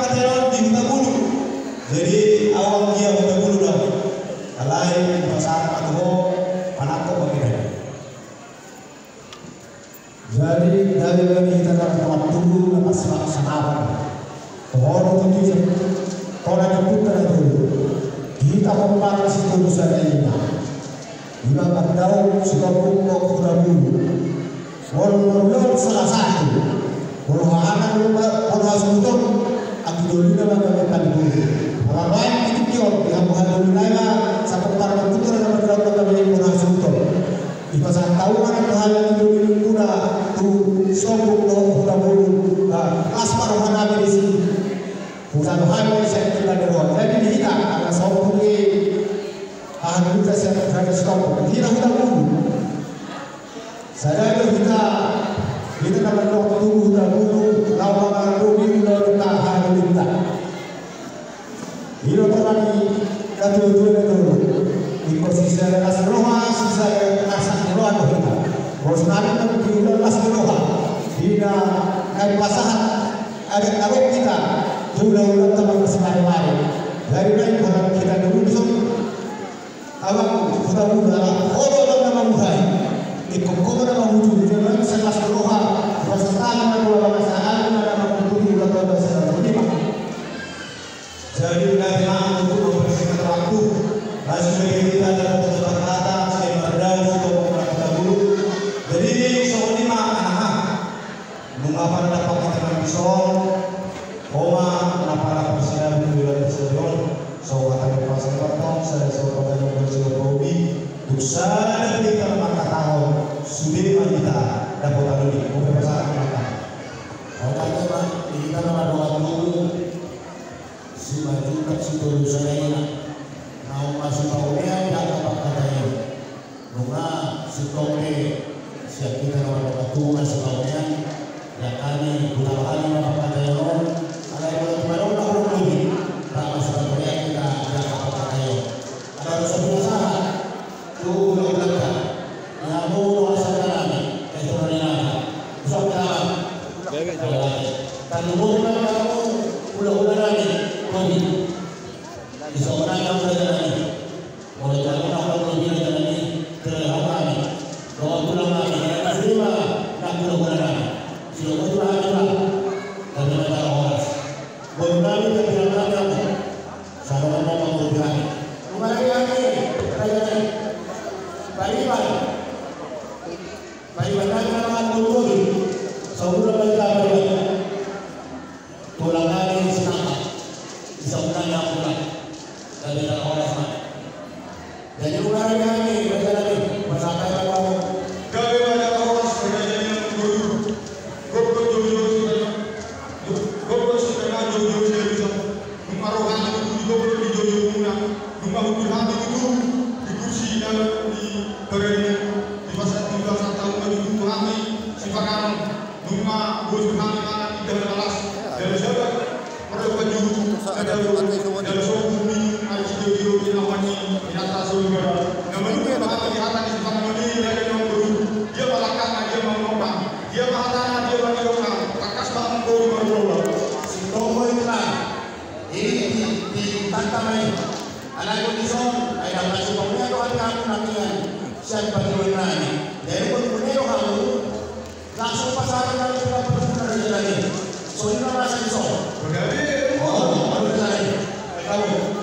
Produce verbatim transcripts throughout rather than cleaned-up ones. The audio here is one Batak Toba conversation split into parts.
Di Hutabulu. Jadi, au anggia Hutabulu do. Alai, pasahat ma tu ho, manangkok ma hita. Jadi, dari bani hita na martubu, na pas sanapan. Toho do tu hita, toho na jemput na tolu. Hita pomparan Sitolu Sanaina. Ima mandao Sitompuk dohot Hutabulu. Molo, molo salah satu. Molo hahana, molo hasuhuton, anggi dolina ma gabe paniburu. Pala baen di tingki on, di hamu hadolina ima, sapomparan putra na mandao ma gabe molo hasuhuton. Dipasahat hami ma nang tu halak i doli muna tu Sitompuk dohot Hutabulu, las ma roha nami disi. Husahat hami ma sian tingki ni roha. Jadi di hita, ala sompung i, aha, hita sian Raja Sitompuk. Hita Hutabulu. Sada do hita, hita na mandok tu Hutabulu, laho mangarantobi ulaon hahadolinta. I do tongon ni natuatua na tolu. Ingkon sisada las ni roha, sisada arsak ni roha do hita. Boras nami na di ulaon las ni roha. Di na naeng pasahat adat na gok hita. Tu ulaonta marsimaremare. Jadi naeng pasahat hita dulu dison. Abang, Hutabulu, ala ho do abang na mangulahon. Ingkon ho do na mangulahon. Jadi naeng las ni roha. Boras nami na tu abang, asa ahu na mangulahon ulaonta, asa ahu na mangulahon. Jadi, nunga hita ma, untuk mempersingkat waktu, langsung saja kita dapat berkata, saya Mardan, Sitompuk dohot Hutabulu. Jadi, songon i ma, aha. Nunga pala dapot hita nang dison, ho ma na pala parsidabu di ulaon sadari on, so hata ni pasahat tong, sada so hata ni pasahat tong, tu sada pe hita na mangkatahon, sude ma hita dapotan i, ho pe pasahat ma hita. Oke, teman, hita na mardongan tubu. Simanjuntak Sitolu Sanaina, naung masipaonean di angka pangkataion. Nunga sintong pe sian hita na mardongan tubu masipaonean, di angka ni hutaba hami ma pangkataion on, alai molo tung adong na hurang lobi, rap masipaonean hita di angka pangkataion. Alai ro so pinasahat tu hulahulanta. Ia molo asa nami, eh, tu nami. Usaha utama. Tarlumobi ma hamu hulahula nami, kami. Di songon i hamu raja nami. Molo tung adong na hurang lobi raja nami, terima kasih. Dohot tulang nami, terima kasih ma nang hulahula nami. Sidohot tulang nami, tulang. Tapi na tara horas. Boru nami, tapi na tara horas. Sada ma na mangurpi hami. Nunga rade hami, raja nami. Pariban. Pariban nami na mangurpi. Saudara raja pariban. Tulang nami sinamot. Di saudara nami tulang. Gabe na horas ma. Jadi nunga rade hami, raja nami. Pasahat hami ma tu hamu. Gabe ma na horas, raja nami, boru. Gok do joujou sitangihon, gok do sitangihon joujou sialusan. Nunga ro hami tutu di gok do di joujou muna. Nunga hundul hami tutu di kursi na di paradian. Dipasahat, dipasahat hamu ma tutu tu hami sipanganon. Nunga bosur hami mangan indahan na las. Jala sada mardomu juru na dabu, jala sobu minum aek sijojiroji na huaning ni inanta Surgo. Na manungkun hami di hata ni sipanganon i, raja nami, boru. Dia ma langkatna, dia ma unokna. Dia ma hatana, dia ma nidokna, tangkas ma hamu boru marulaon. Sintong do i, tulang. I di, di, di tanta ma i. Alai on dison, ai ndang langsung pamunean do hami hamu nangkiningan sian panggual nami. Jadi molo mune do hamu, langsung pasahat nami tu panggual nami. Songon i ma masa dison. Oke. Oh, baru selesai. Baik, kamu.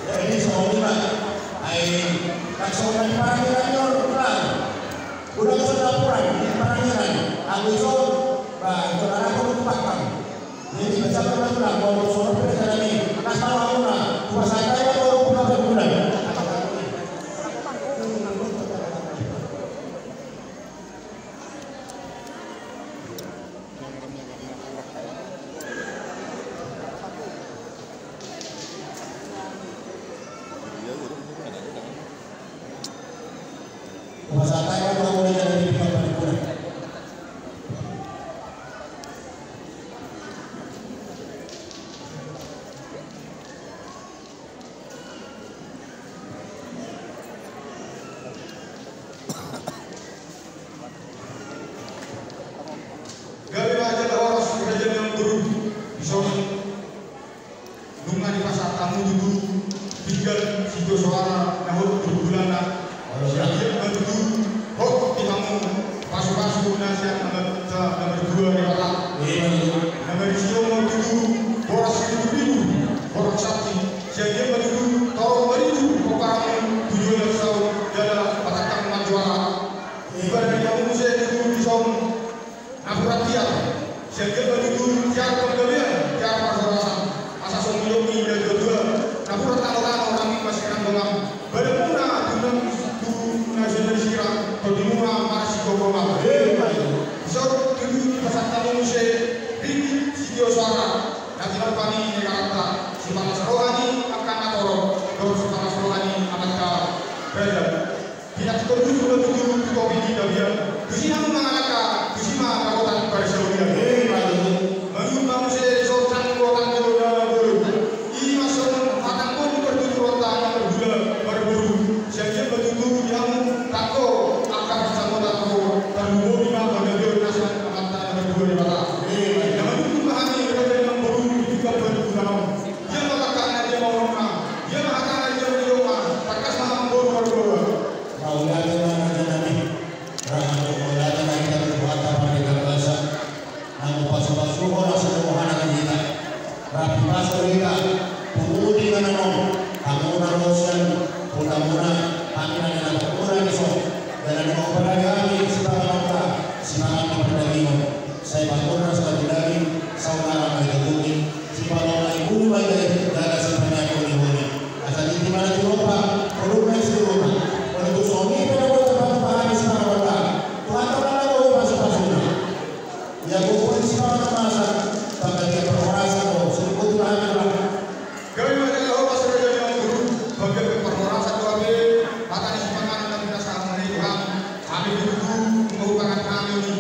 Jadi songon i ma, ai, langsung dari parangirang ni on, pulang. Udah ke sana pulang, di parangirang. Anggo ison, bah, itu arah pun tumpakkan. Jadi, baca ma tulang, molo songon i pe raja nami, tangkas ma hamu na, tu pasahat hami ma boru, boru, boru. Tu pasahat hami ma boru, boru, boru. Na marisi on ma tutu boras sitopulu ribu, boras santi. Sian i ma tutu torop marisi pomparanmu tu joloan on jala patangkang manjuara. Ibana di hamu muse tutu dison napuran tiar. Sian i ma tutu tiar panggabean, tiar parhorasan. Asa songon i do i na dua-dua napuran tano-tano, rami masirang dongan. Badanmuna tu na, tu na sian na sirang, tondimuna marsigomgoman. Dison tutu dipasahat hamu muse ringgit sitio soara na tinompa ni negaranta, sipalas roha ni angka na torop dohot sipalas roha ni amanta raja. Pinangido hamu ma tutu tu topi ni tapian, tusi hamu mangalangka, tusi ma dapotan parsaulian. Ima tutu. Mangihut hamu muse dison tanggotanggo na bolon. I ma songon hatanggo ni partuturonta na marhula marboru. Sian i ma tutu di hamu tanggo angka pansamotan on, tarlumobi ma panggabean na sian Amanta na martua Debata. Ima. Na manungkun ma hami raja ni amangboru di tingki partuturon on. Dia ma langkatna, dia ma unokna, dia ma hatana, dia ma nidokna, tangkas ma amangboru marboru. Mauliate ma rajanami. Raja, mauliate ma hita tu Tuhanta Pardenggan Basa. Na mangpasu-pasuhon asa dohonon ni hita. Rap hupasu hita, punguti ma nanon, hamuna ro sian, punguti hamuna, hami na nina pamuna dison. Jala na mangpadai hami sipanganon ta, sipanganon ni pardagingon. Sai pamuna sadaging-daging, saungaran ma i tutu i, sipalomo ni bulu ma i, jala sipaneang ni honi. Asa tingki ma na tinompa, olo ma i sitoruna. Olo tu songon i pe na boi tapatupa hami sipanganon ta. Tuhanta ma na boi pasu-pasuna. Ia gogo ni sipanganon masa, panggabean parhorasan do, sungkun tu hami lah. Gabe ma jala horas raja ni amangboru, panggabean parhorasan do hape, hata ni sipanganon na pinasahatmuna i tu hami. Hami pe tutu, nunga hupasahat hami on i.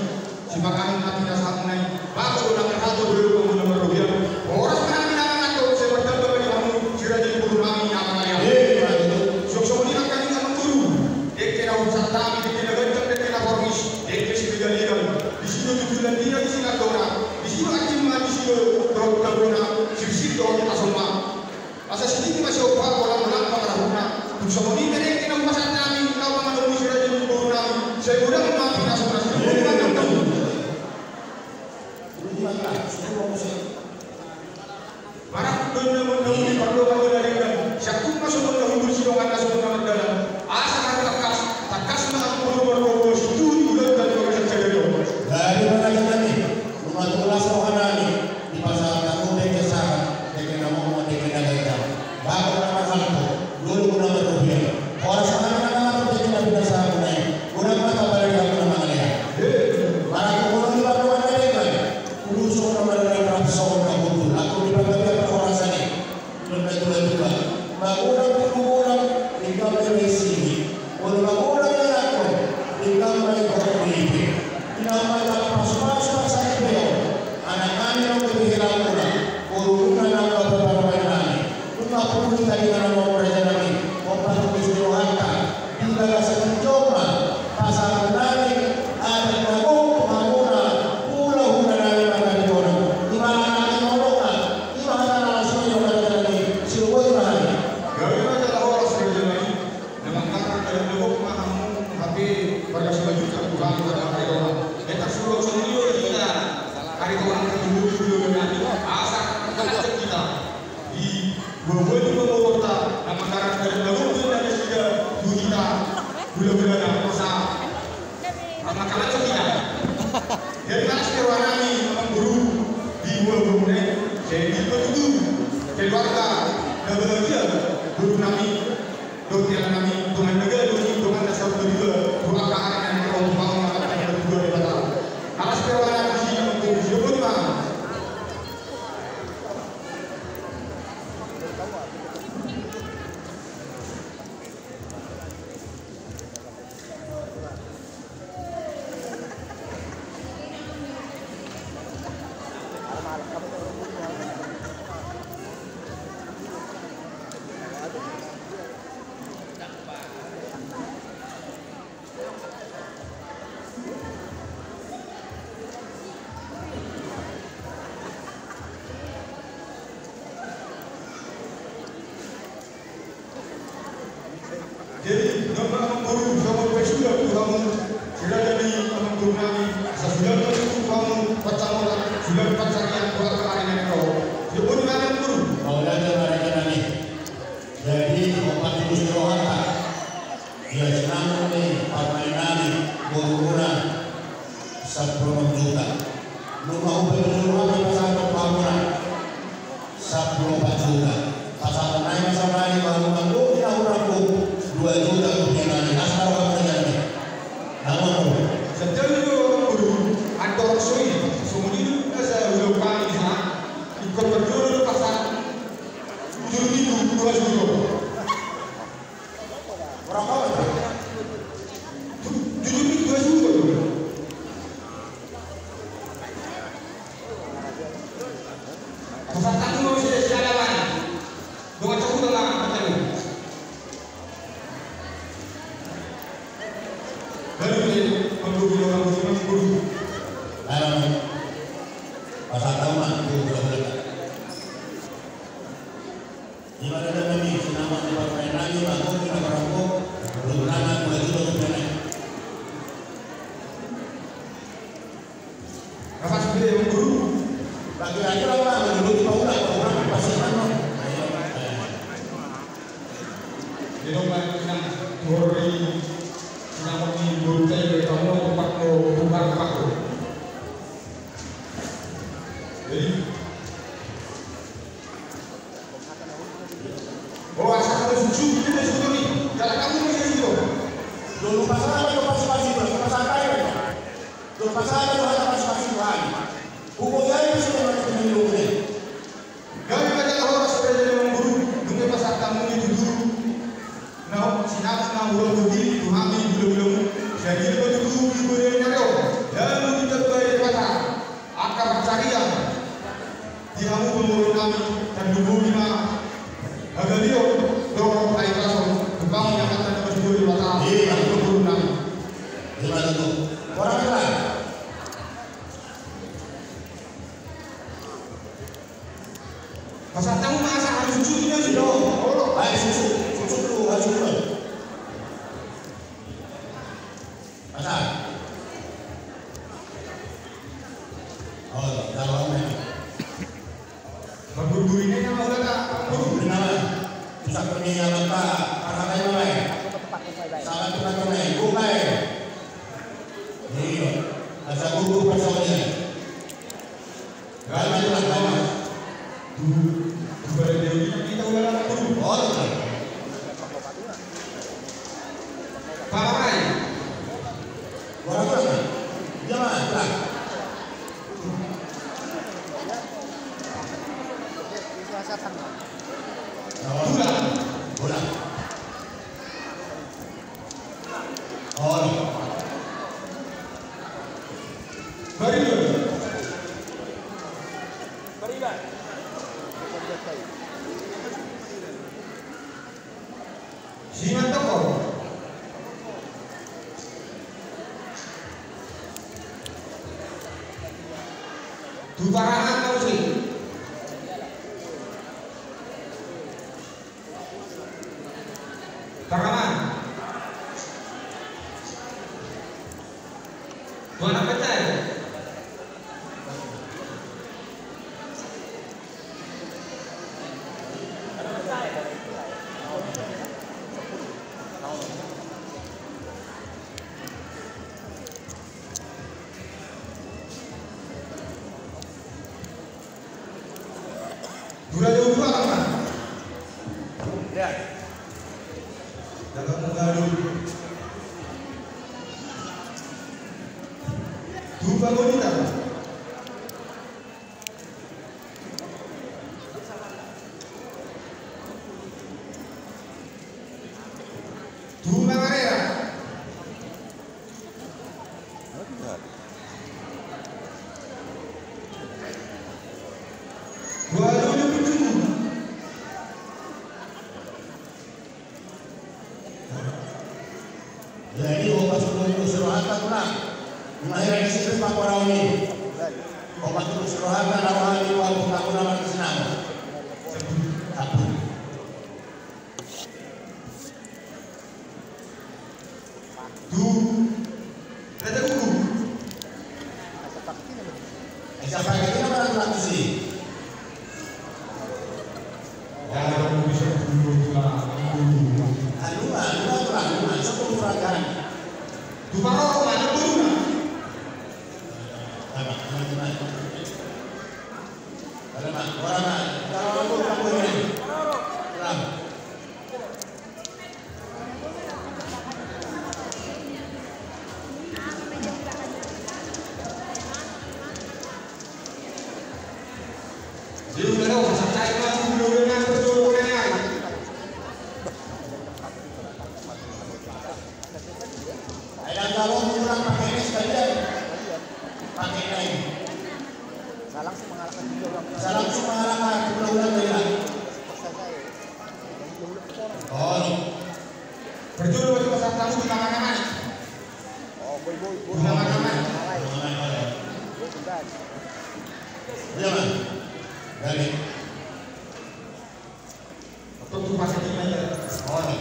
Sipanganon na pinasahatmuna i. Bagot do na marhato, dolok do na marrobean. Horas ma hami na mangan, sai martamba ma di hamu, si raja ni boru nami na mangalean. Ima tutu. Suang songon i nangkaning amangboru. Dengke na hupasahat hami, dengke na ganjang, dengke na porngis, dengke silegan-legan. Disi do tu Finlandia, disi do tu Andorra, disi do antimma, disi do dohot tabona, sirsir dohot asomma. Asa sitingki ma siompa, holang-holang pangarahutna. Tung songon i pe dengke na hupasahat hami, laho manganon ni si raja ni boru nami, sai godang ma pinasuna. Marangkup do na mandongani pardongan ni na denggan, siangkup ma songon na hundul sidongan na songon na mardalan. Asa na tangkas, tangkas ma amangboru margogo situtu di ulaonta di bagasan sadari on. Gabe ma rajanami, nunga tu las rohanami, dipasahat hamu dengke sahat, dengke na momo, dengke na ganjang. Bagot na marhalto, dolok na marrobean. Horas ma hami na mangan dengke na pinasahatmuna i, godang ma tamba di hamu na mangalean. Marangkup ma di pardongan na denggan. Ulos songon na mardalan, rap songon na hundul, angkup di panggabean parhorasan i. Didok na tua-tua, magodang tu magodang, denggan ma i sini. Molo magodang ianakhon, denggan ma i horong ni ipe. Denggan ma i pasu-pasu asa ipe on. Anak nami nang gabe helamuna, borumuna nang gabe parumaennami. Nunga pungu hita di na naeng rajanami, hombar tu Tuhanta. Di bagasan jolma, pasahat nami, adat na gok tu hamuna, hulahula nami mangalehon. Ima anak ni holongan, ima hata na las ni holongan nami, siobot ma hami. Gabe ma jala horas rajanami, na mangkatai adat na gok ma hamu, hape marga Simanjuntak tu hamu, marga Aritonang. Etak suruh songon i do hita, Aritonang tu hamu, asa, asa hita. Di buabua ni pamoruonta, na mangkatai adat na gok do nasida, tu hita, hulahulana, asa. Mangkatai hita. Jadi las ni rohanami, amangboru, di buabuamuna i, jadi patudu, keluarga, na bahagia, borunami, dohot inanami, dongan na gabe, dongan na saur matua, tu angka ari na naeng ro tu hamu, na naeng ro tu Debata. Las ni rohanami, amangboru, siobot ma. Jadi, nunga amangboru, songon pe suda tu hamu, si raja ni amangboru nami, asa suda tu hamu, pansamotan, suda pansarian. Di rohanta, ia sinamot ni parumaen nami, borumuna, sampulu onom juta. Nunga hupatuju hami pasahathon tu hamuna, sampulu opat juta. Pasahaton nai ma saonari tu hamuna, anggo na hurang, dua juta rupiah nai. Asa roha muna jani. Namun sejauh itu, guru, andor soi, songon i do asa hulehon hami di sana. Ingkon parjolo do pasahat. Tujuh ribu dua juta. Tujuh ribu dua juta. Pasahat hamu ma sian halaman. Dongan sahuta ma pasahat hamu. Baru dia mambuat orang muslim guru. Ayo, pasahat hamu ma tu guru. Ima da nami, sinamot ni parumaen nami, ma guru na parompu, dua juta rupiah nai. Apa sudah ya guru? Lagi-lagi lah, Bang, dulu di paula, paula, pasti kan, no? Ayo, ayo. Di rumah sinamot, guru, sinamot ni guru saya, kamu mau tempat, mau tukar tempat, guru. Jadi, oh, asa hamu suksuk, kita suksuk ni. Jalan kamu masih itu. Dulu pasahat do pasupasu, pasahat do. Dulu pasahat do hata pasupasu Tuhan. Hukum saya masih ada, masih ada dulu ni. Gabe ma jala horas raja ni amang guru, nunga pasahat hamu i tutu. Na sinamot na hurang rugi tu hami hulahulamu. Jadi anggo tutu di guru ni ari on, lalu ditambai Debata angka pansarian di hamu pamoruon nami, tanduk bohi ma hagaleon dohot haikhlason, tumbangi angka tanda masibur Debata. Iya. Tanduk bohi nami. Iya, betul. Orang lain. Pasahat hamu ma asa hamu suksuk i, suksuk. Olo, ayo suksuk, suksuk tu, ayo suksuk. Pasahat. Olo, jalo ma. Pagurguri nai nama udah tak? Pagurguri nama. Bisa pergi ya mata, parhatai nama. Salah tu kata nama, bukan. Iya. Asa guru pasahat. Guru, guru. Pamoruon. Guru. Guru. Olo. Bariba. Bariba. Siman toko. Tu parangan kau si. Parama. Tuan apa cai? Dua jauh dua kan, Pak? Ya. Dalam mengadu. Dua wanita. Tu mangarera. Dua dulu pucung. Jadi, opas dulu suruh hantar pulang. Mengakhiri sini, Pak Korawi. Ai, dan kalau kurang pakai ini sekalian. Pakai ini. Bisa langsung mengalahkan juga, Bang. Bisa langsung mengalahkan, ulang-ulang, ya. Paksa saya. Oh. Berjulur di pasar tamu di tangan-tangan. Oh, boy, boy, boy. Di tangan-tangan. Alay. Boy, bentar. Iya, Bang. Dari. Betul tuh, pasti gimana? Oh, nih.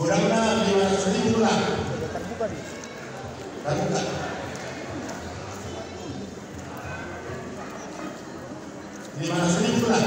Gudangnya lima ratus ribu lah. Terbuka nih. Terbuka. Lima ratus ribu lah.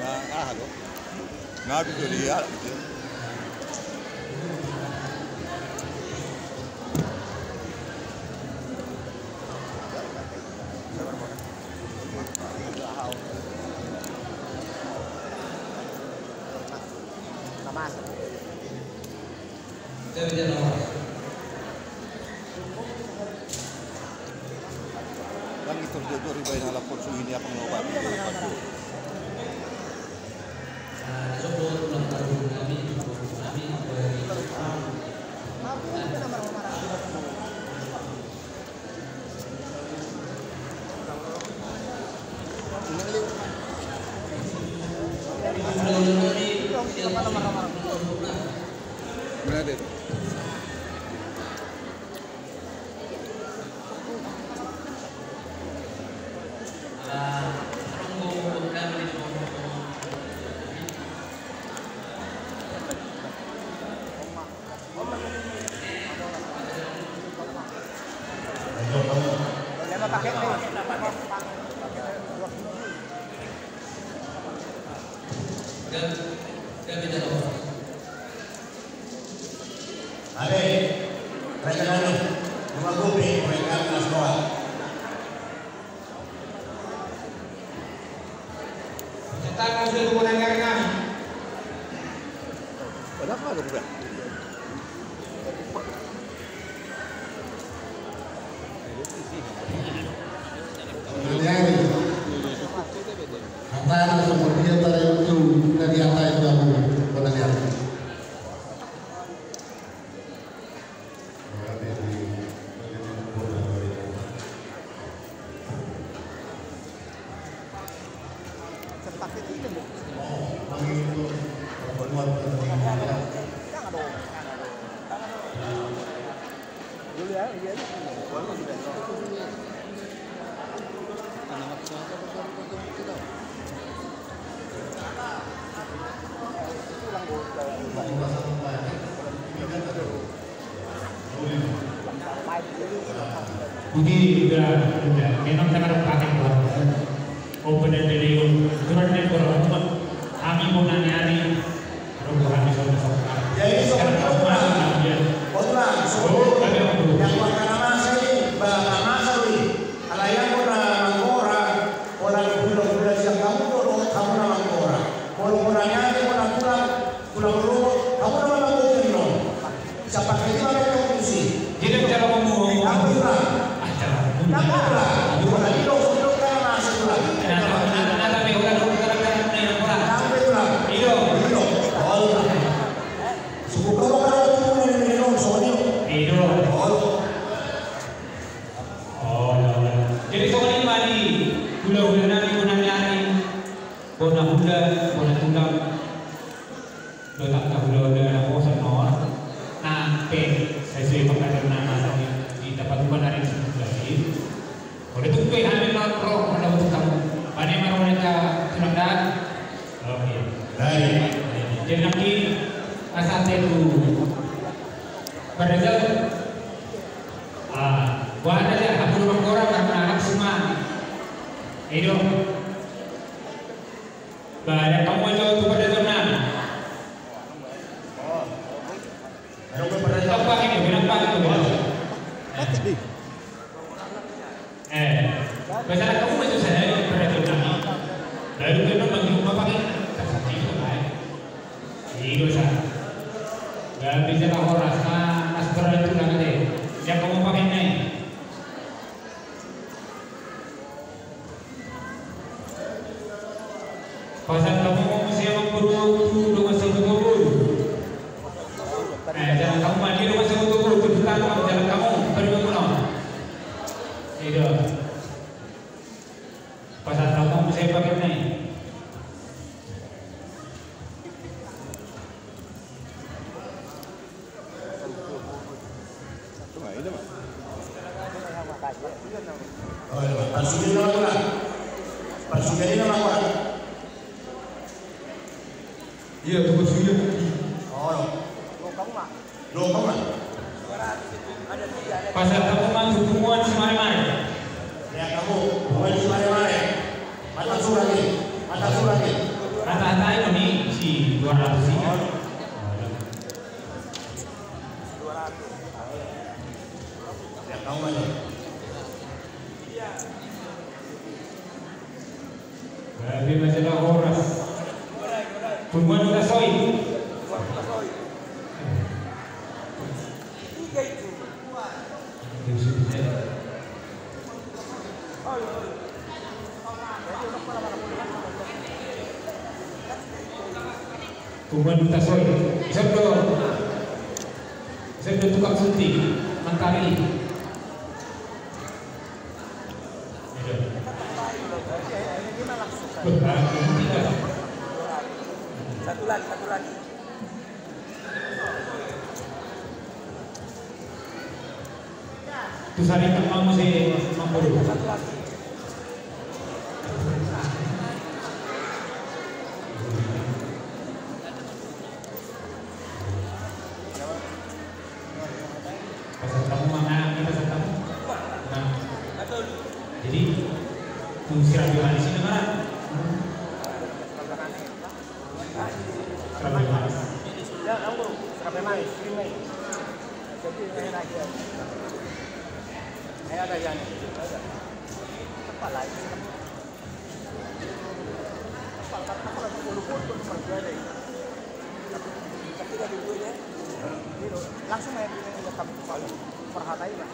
Nah, ah, halo. Nga bisa lihat gitu. Ndang i torjojor iba i na lapor suhi ni apang na opat. Ade, rekan anu, rumah kopi, rekan Mas Noah. Cetak, sudah, tuh, rekan-rekan. Kenapa lu udah? Bonaniari. Hatana so dia tadi itu dari atas itu aku Bonaniari. Jadi, udah, udah. Memang saya harus pakai buat, eh, open and delay. Kurang dan kurang. Kami mau nanya hari. Jadi, sobat, yang makan nama saya ini, Bapak Nasrul. Alai anggo na manggora, holan hulahula sian hamu do dohot hamu na manggora. Molo hona ni ari hona tulang, tulang rorobot, hamu nama manggora no. Sapakai di mana kau tusi? Jadi cara ngomong. Apa tulang? Apa tulang? Holan i do, holan i do, holan i do. Apa tulang? Suku kau bakal tulang ni, ni, ni, no, sonyo. Oh, iya, iya. Jadi songon i ma di hulahula nami, bona ni ari, bona hula, bona tulang. Dohot angka hulahula na poso nuaeng pe, sai sude pangkataion nama songon i, di tempat upa nari di sebelah i. Molo tung pe hami nuaeng ro molo tung tamu. Nangkin asa tetu. Pada jam. Ah, buat aja, aku rumah orang karena anak semua. Ido. Ba, ada kamu aja tu pada zona. Ada pada zona. Nampak itu, nampak itu. Eh, biasa kamu aja saya pada zona. Baru kena manggil bapak ini. Itu, kan. Ido sa. Gak bisa lah horas, mas berat itu lah, kata. Ya, kamu pakai naik. Pasahat hamu muse amangboru tu dongan sahuta boru. Eh, jalang hamu ma di dongan sahuta boru, tu tutang ma jalang hamu, bari ma muna. Ido. Pasahat hamu muse paket nai. Parsugihon nama, Pak. Parsugihon nama, Pak. Iya, tu parsugihon. Oh, lo. Lo kamu, Pak. Pasahat hamu ma tu punguan Simaremare. Ya, kamu, punguan Simaremare. Mata surat ni, mata surat ni. Mata hatai ma ni si dua ratus i. Gabe ma jala horas. Punguan Uta Soi. Punguan Uta Soi. Siap do. Siap do tukang suntik. Mantap i. Satu lagi, satu lagi. Tu sari tak mau si mampu. Pasahat hamu ma, pasahat hamu. Nah. Jadi, tu sirapi manis ini mana? Sirapi manis. Ya, kamu sirapi manis, sirapi manis. Jadi, enak ya. Ini ada yang, ada. Apa lagi? Langsung aja, perhatai lah.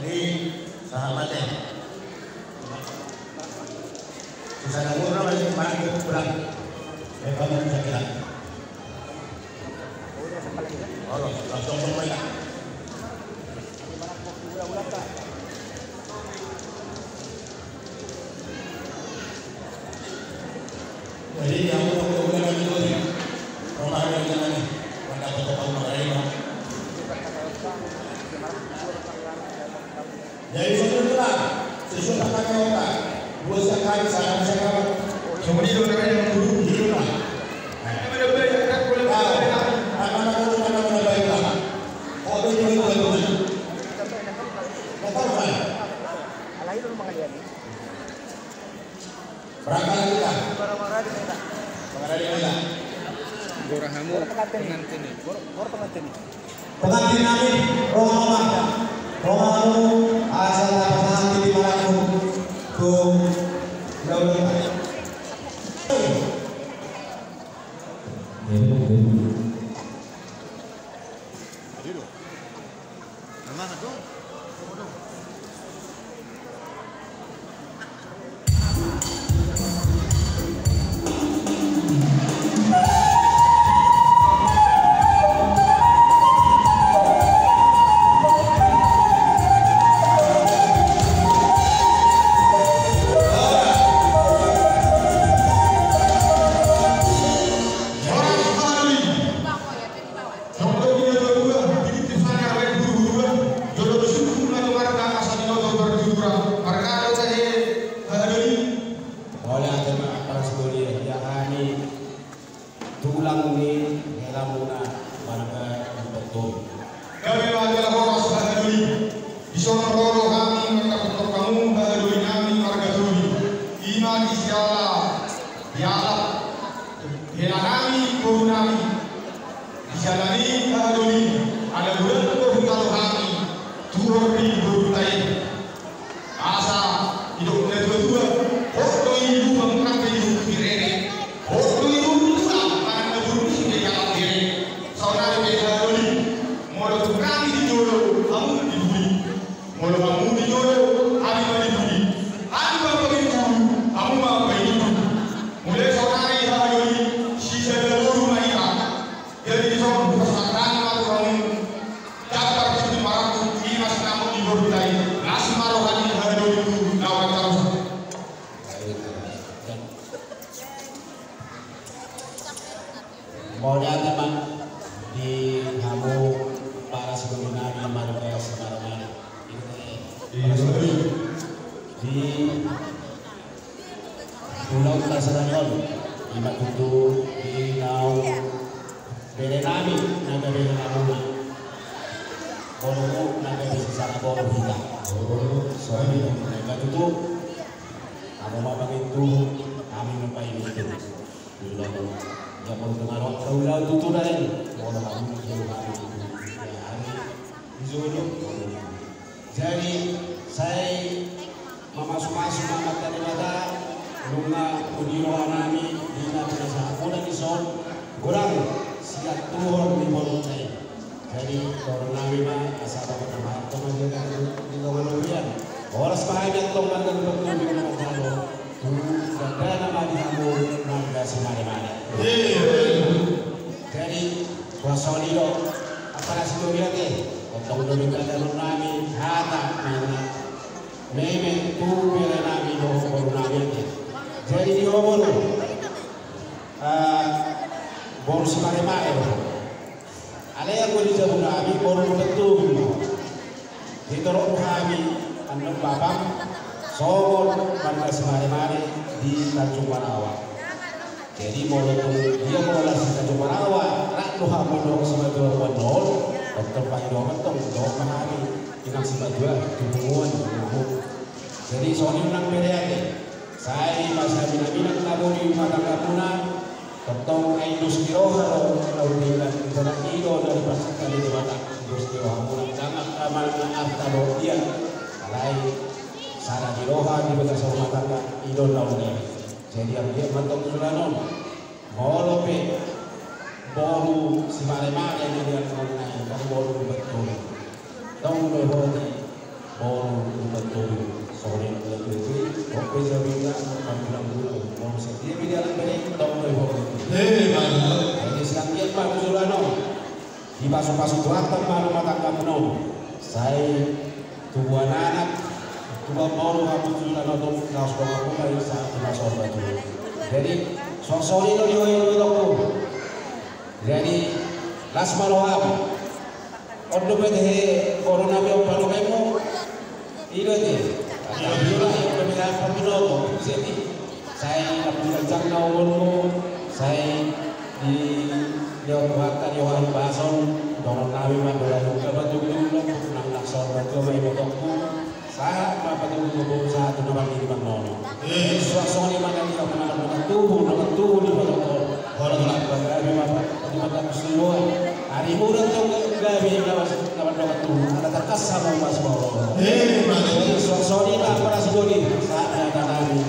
Jadi, sahabat ya. Susah dapur lah, masih marah gitu, pulang. Ya, kamu bisa bilang. Jadi, yang mau ke rumah itu, rumah ada di mana nih? Mana dapat tempat rumah lain, Bang? Jadi, saudara, sesuai kata kata, dua sekali, saya bisa kawin. Kemudian, saudara yang duduk di rumah. Nah, ada banyak Berangkat kita. Pengantin kita. Gora hamu pengantin i. Pengantin nami, ro ma, ro ma hamu, asa tapasahat di malangku tu ulaon. Mauliate ma, parasidolia, ia hami tulang ni helamuna marga Hutauruk. Gabe ma jala horas, haha doli. Dison ro do hami mandapothon hamu, haha doli nami marga Tobing. I ma di siala, di ala hela nami, boru nami. Di siala ni i, haha doli, ala bulan do hutalo hami tuhor ni borunta i. Asa didok natuatua, hot do i di lubang, nang pe didok di rere. Hot do i di lubang, manang na burung si pe jalan rere. Saonari pe, haha doli, molo tung hami di jolo, hamu di pudi. Molo hamu di jolo, hami ma di pudi. Hami ma pamintu, hamu ma pamintu. Mulai saonari, haha doli, sisada boru ma hita. Jadi dison, pasahat hami ma tu hamu. Jambar tintin marangkup, i ma sinamot ni borunta i. Las ma roha ni haha doli tu lawan tarusan. Mauliate ma di hamu parasidolia nami marga Simaremare. Di ulaonta sadari on, i ma tutu di naung bere nami na gabe helamuna. Boru na gabe sisada boru hita. Songon i do, i ma tutu. Hamu ma pamintu, hami ma pamintu. Di ulaon on. Ia molo tung ro, ro ulaon tutu na i. Molo hamu di jolo, hami di jolo. Jadi, sai mamasumasu ma Amanta Debata, nunga uli roha nami di na pinasahatmuna dison, godang sian tuhor ni borunta i. Jadi, dohonon nami ma, asa bapak na mahat ma di tonga ni huria. Horas ma hami antong marga Hutauruk, tu gandana ma di hamu marga Simaremare. Jadi, songon i do, parasidolia, ate, antong do didok dohonon nami hata na meme tu bere nami dohot boru nami, ate. Jadi, di ho boru, eh, boru Simaremare do. Alai anggo di jabu nami, boru Lumban Tobing do. Ditorop hami annon bapam songon marga Simaremare di Tanjung Barawa. Jadi molo tung dia molo las di Tanjung Barawa, rap do hamu dohot simatua on, antong pangidoan, antong dohot ma hami, inang simatua, tu punguan, tu punguan. Jadi songon i nang bere, ate. Sai maminang-minang hamu di rumah tanggamuna, tongtong ai dos ni roha do na undingan, ibana i do na dipasinta ni Debata, dos ni rohamuna, ndang angka manang na arta dohot dia. Alai sada ni roha di bagasan rumah tangga, i do na undingan. Jadi, anggiat ma antong tu joloan on. Molo pe boru Simaremare na di angka on nai, tong boru Lumban Tobing. Tong do i ho di boru Lumban Tobing. Songon i do tutu, tong pe jabu na, tong pe jabu na, boru sadia pe di anak bere, tong do i ho. Jadi sian dia ma tu joloan on. Dipasupasu Tuhanta ma rumah tanggamuna on. Sai tubuan anak, tubuan boru hamu tu joloan on, laos donganmuna i sahat tu na saur matua. Jadi songon i do di ho, i do didokku. Jadi las ma roham. On dope, ate, boru nami, on padohononmu. I do, ate. Alhamdulillah, i do pemilihan peminoto. Jadi sai na pinansang na umurmu, sai dilehon Tuhanta di ho hahipason, dohonon nami ma, dohonon nami ma tu joloan on, nang na saur matua ma ibotongku, sahat ma patubu-tubu, sahat tu na marnini marnono. Suang songon i ma na di Semua. Ari murah tu gabe lawas lawan doang tu. Ada terkesan sama semua. Eh, mana? Jadi, so-, sorry, Pak, para sidoni. Saat ada kami.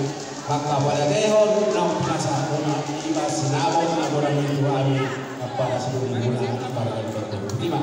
Maka pada tehon, nang pinasa, nang iba sinabon, nang bodan itu kami. Para sidoni, mula, para sidoni. Terima.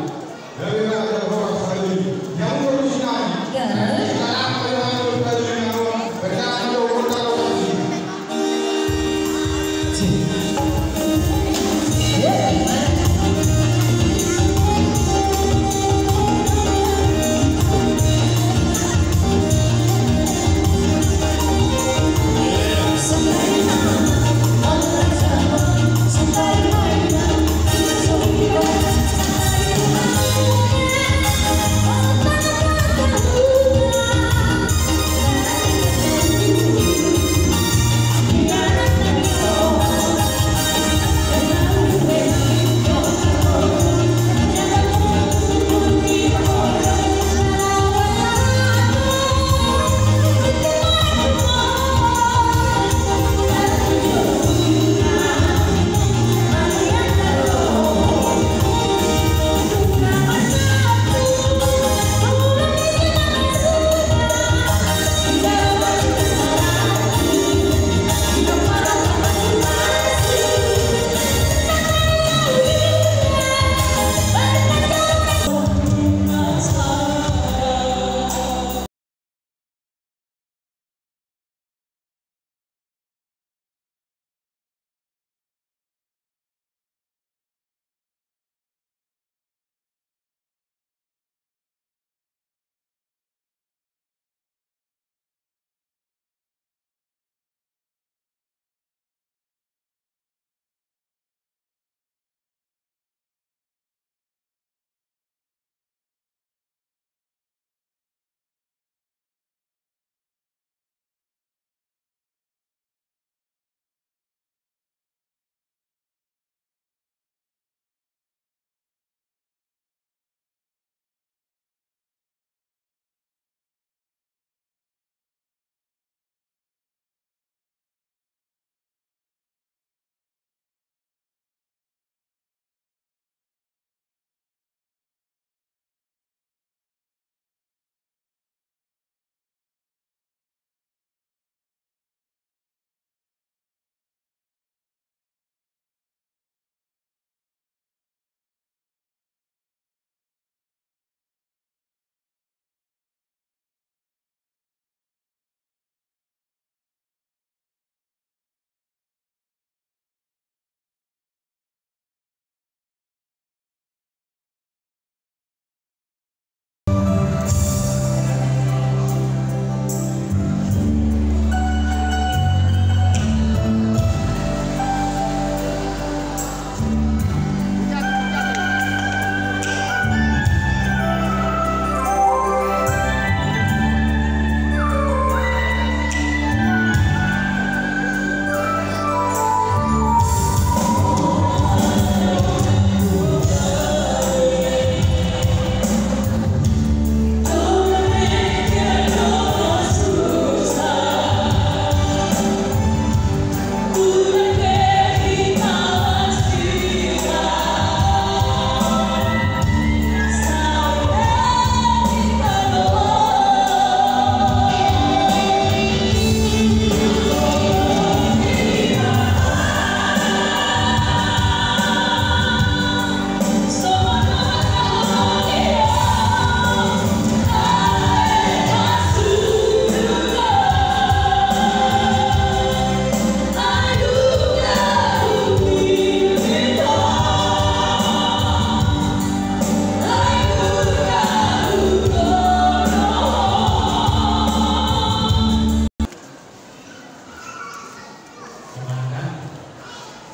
Semangat.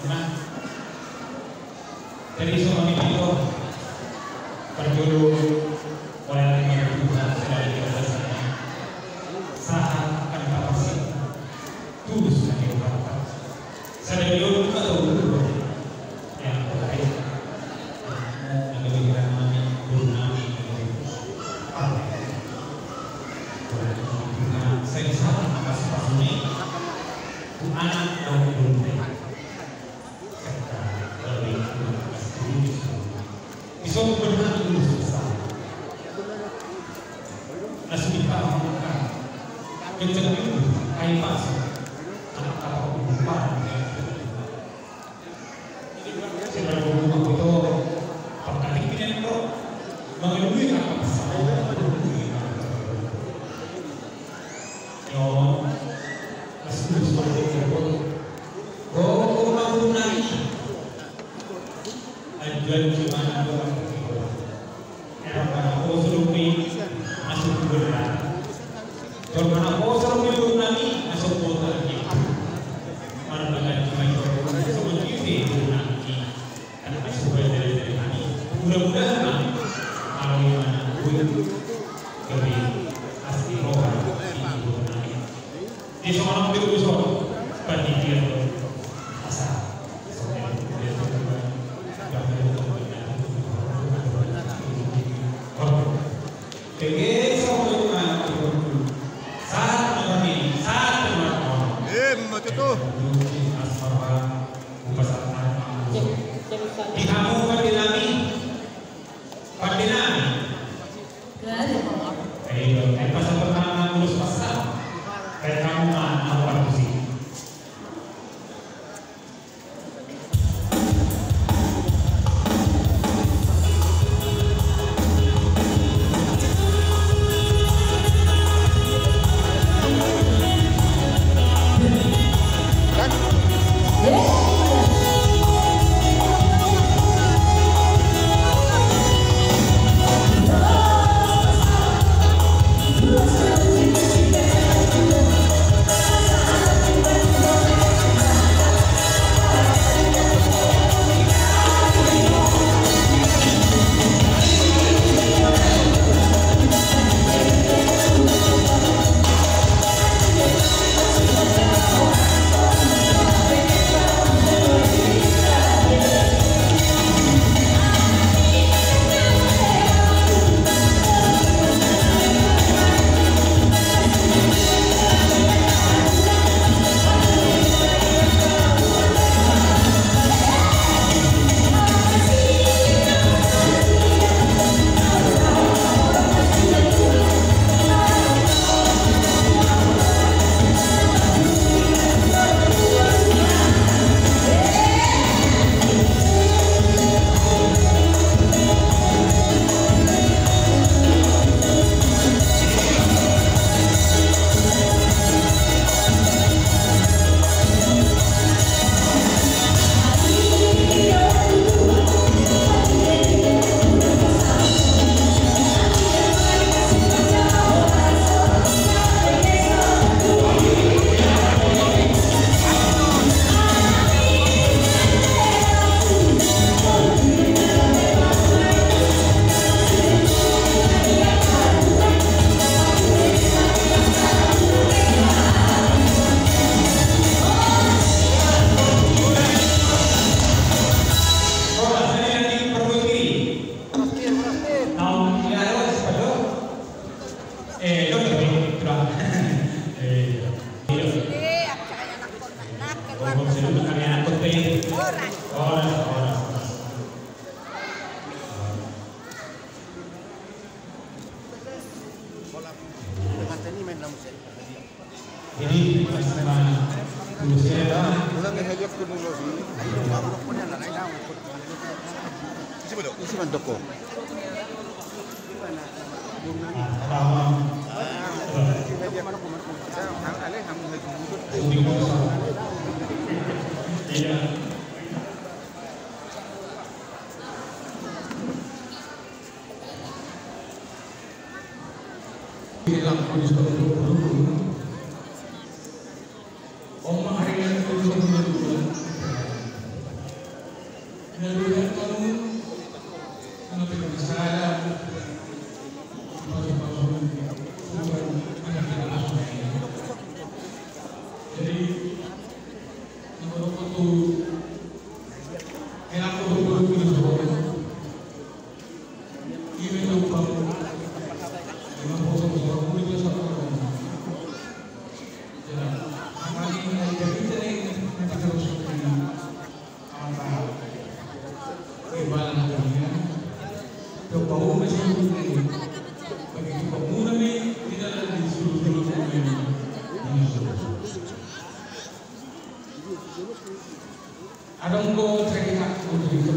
Semangat. Jadi, soal ini itu, perjolo, oleh lagi Tuhan, sudah dikatakan. Sahat akan kapasitas. Tulus na diungkapkan. Sadari on, atau dulu. Yang terbaik. Yang lebih ramai, guru nami, yang lebih. Kurang lebih, saya di sana, atas pasuni. Anak dan guru. Serta lebih, Sombong hati lu susah. Nasi dipaham kan. Kencang dulu, kai pas. Anak apa umpan. Sira guru mangkuto, pangkatik pinenro, mangalului angka pasal. Yo, mas guru suara guru. Guru mangurunai. Anjuan gimana guru? Era mana poso dope masuk bola. Jol mana poso dope bola ni masuk bola ni. Mana bagan cuma itu semua kiri bola ni. Karena masuk bola dari dari kami. Mudah-mudahan lah. Kalau yang mana gue gabe asli roha ini bola ni. Di soal itu bisa. Panitia. Asa. Pege sama dengan saat mengerti, saat mengerti. Eh, macam tu. Di hamu pande nami. Pande nami. Ayo, eh, pas pertama ngurus pasar. Eh, kamu mah, apa sih? Jadi, pas sama Ulang ya, hajak ku dulu sih. Isi mandok ko. Jadi, nomor satu, Bagi tu pamuna ni di dalam di sulu-sulu pamuna ni. Adong do cerita untuk itu.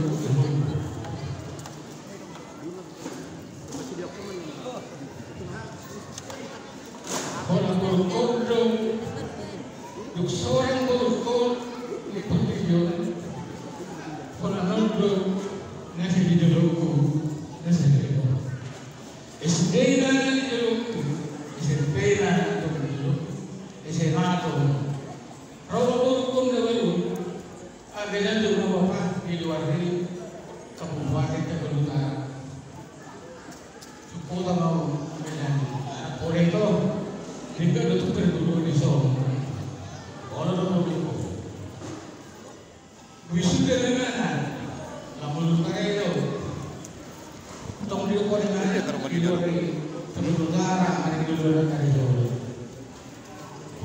Holan borungkon do, dung sorang borungkon, iput ijon, holan on do, na sai di dolokku, na sai di dolokku. S D na di dolokku, S M P na di dolokku, S M A do. Ro borungkon na baru, Anggiat do na bapa di luar ni Kabupaten Tabaluta. Cukup tama anggiat. Pore to. Tinggal do tu perguru di sono. Olo do perguru. Wisuda na mana? Lamun lupa do. Tong di luar ni mana? Di luar ni Tabaluta, di luar ni Tabaluta.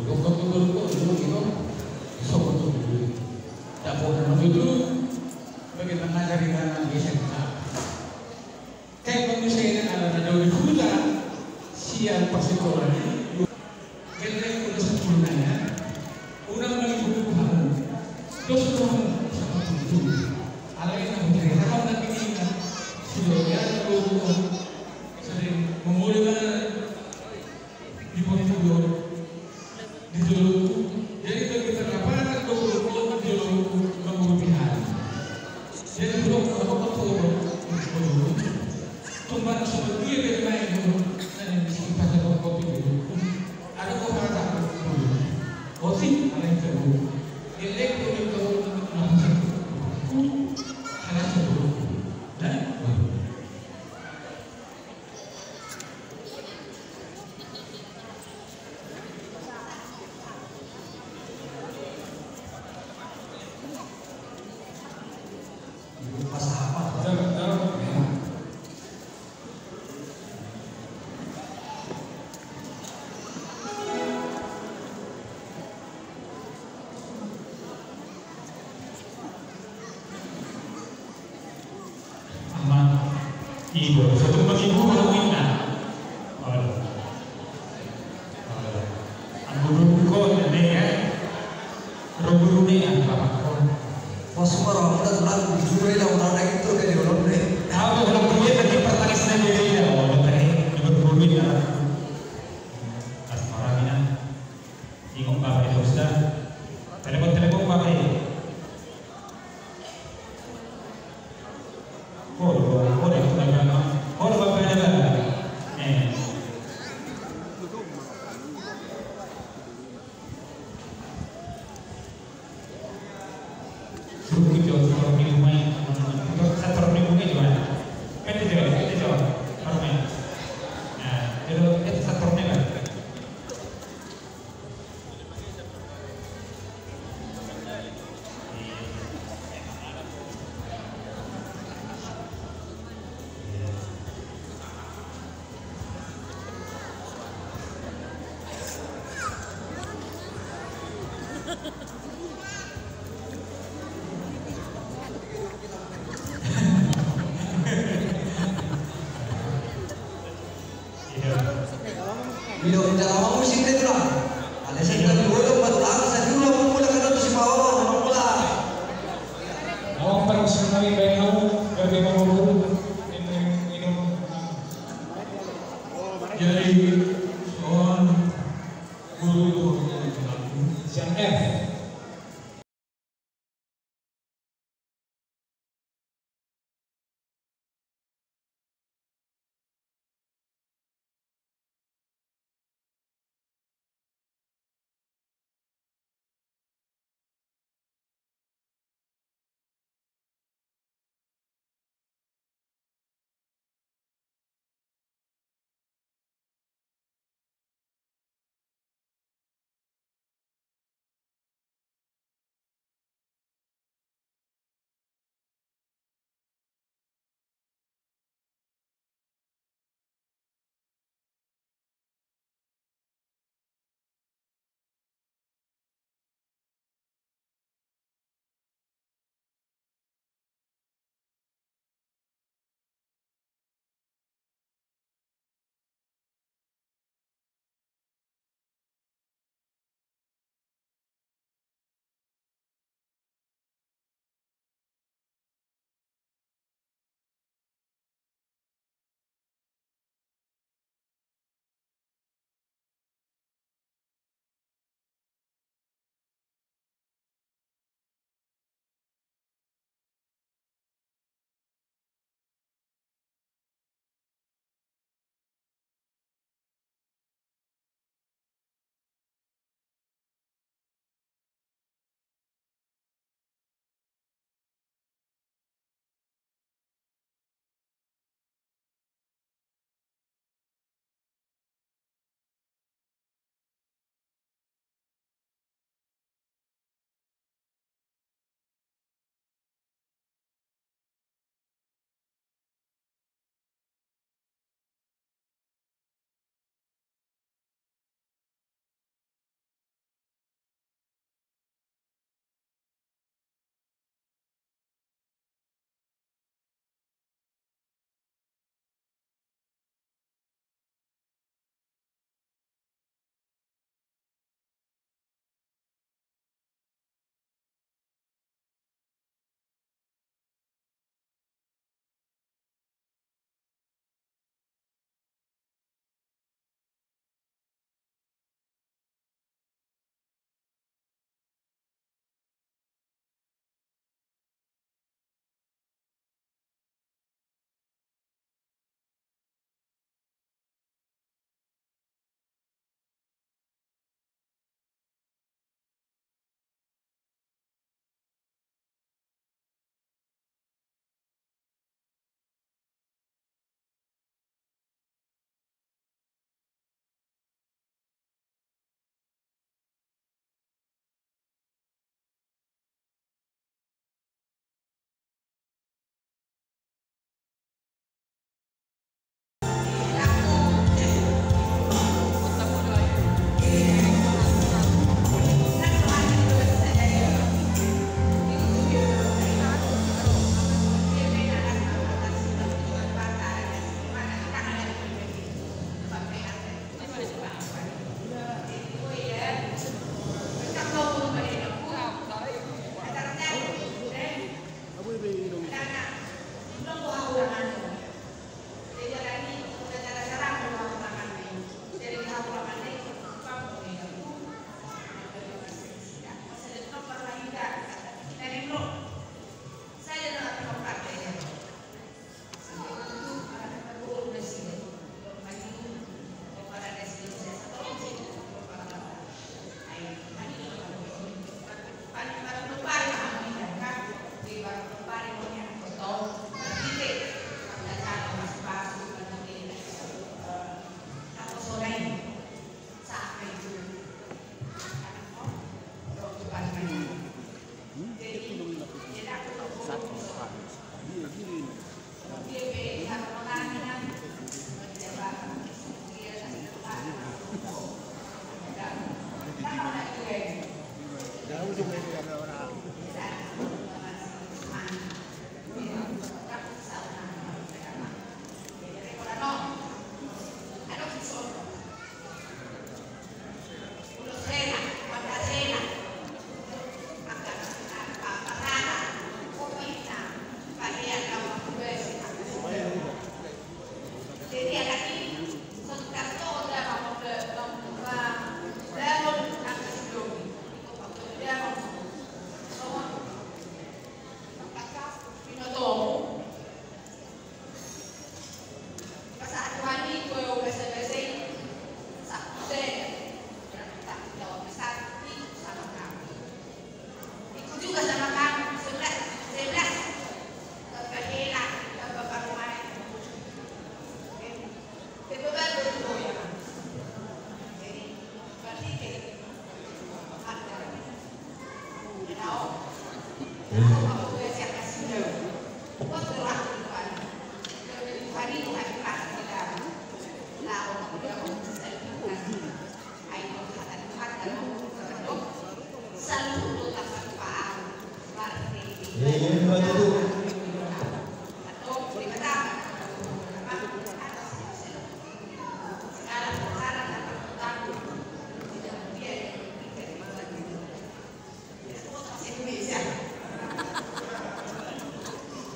Udah kau turun kau dulu gitu. Sobat tu dulu. Tak pernah begitu. Bagaimana dari anak S M K? Kayak manusia ini anak-anak dari hutan. Siang pas sekolah ini. Gelleng udah sepuluh nanya. Udah main buku kamu. Terus kamu sama tujuh. Alai kamu cerita kamu nanti kita. Sudah ya, sering memulai di Pontianak, di jolo. Jadi bagi pendapatan dua puluh tahun di jolo, dua puluh pihak. Jadi belum apa-apa tuh. Tumbar sebetulnya dari lain dulu. Dan yang bisa kita dapat kopi dulu. Ada kok kata dulu. Kopi, ada yang tahu. Elektro yang tahu, ada yang tahu. Ada yang tahu. Dan Aman. Ido, satu bagi guru inna. Waduh. Waduh. Anggo guru ko ne ya. Ro guru ne ya, Bapak. Pas maro, udah tulang, jujur ya, udah naik itu kayak di Holland deh. Aku kalau punya tadi pertanyaan sendiri ya, oh, udah tadi, nomor guru inna. Pas marah inna. Ingot bapa i, Ustaz. Telepon, telepon bapa i. Olo, olo, olo, olo, bapa i, olo. Eh. Suruh kita, suruh minggu mai. Kita, kita, suruh minggu mai, gimana? Kan itu, kan itu, suruh mai. Nah, itu, itu, suruh minggu mai. Ido, jala musik deh tulang. Ada sih kan dua tuh batu lang, saya dulu mau mulai kan tuh si Paolo, mau mulai. Awak perang tsunami baik kamu, gak ada mau dulu. Ini, ini. Jadi, soal guru itu yang F.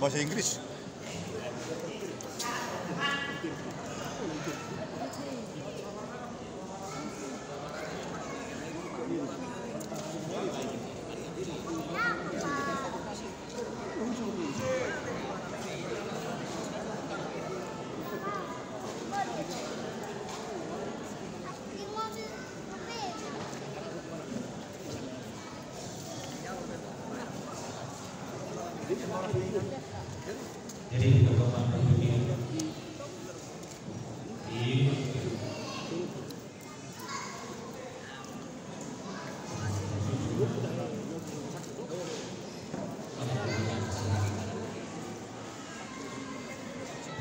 Bahasa Inggris. Jadi, Bapak Ibu, ini.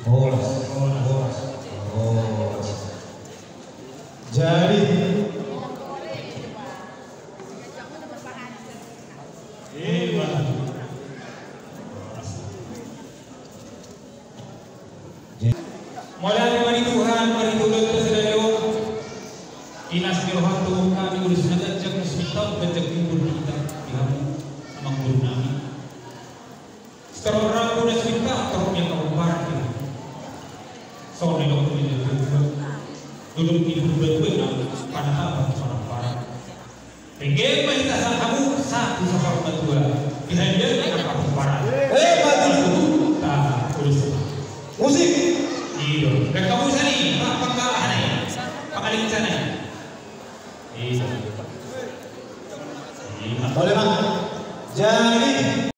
Horas, horas, horas. Jadi. Mauliate ma di Tuhan, marhite ulaonta sadari on. Di na so nirohanta tu hami ulos na ganjang, na so pinta on ganjang timbul di hita, di hamu amang boru nami. Sitorop rambu na so pinta, torop ni angka pomparan di hita. Songon na nidok ni natuatua. Duduk di bulu batu na panatapan tu panamparan. Pengge ma hita sahat hamu sahat tu sasaur matua. Di hadiah ni angka pomparan. Eh, bagus. Tahan, ulos. Musik. Iyo. Dangka musik ni, Pak, panggalan ni. Pangalican ni. Iyo. Iyo. Boleh, Bang. Jadi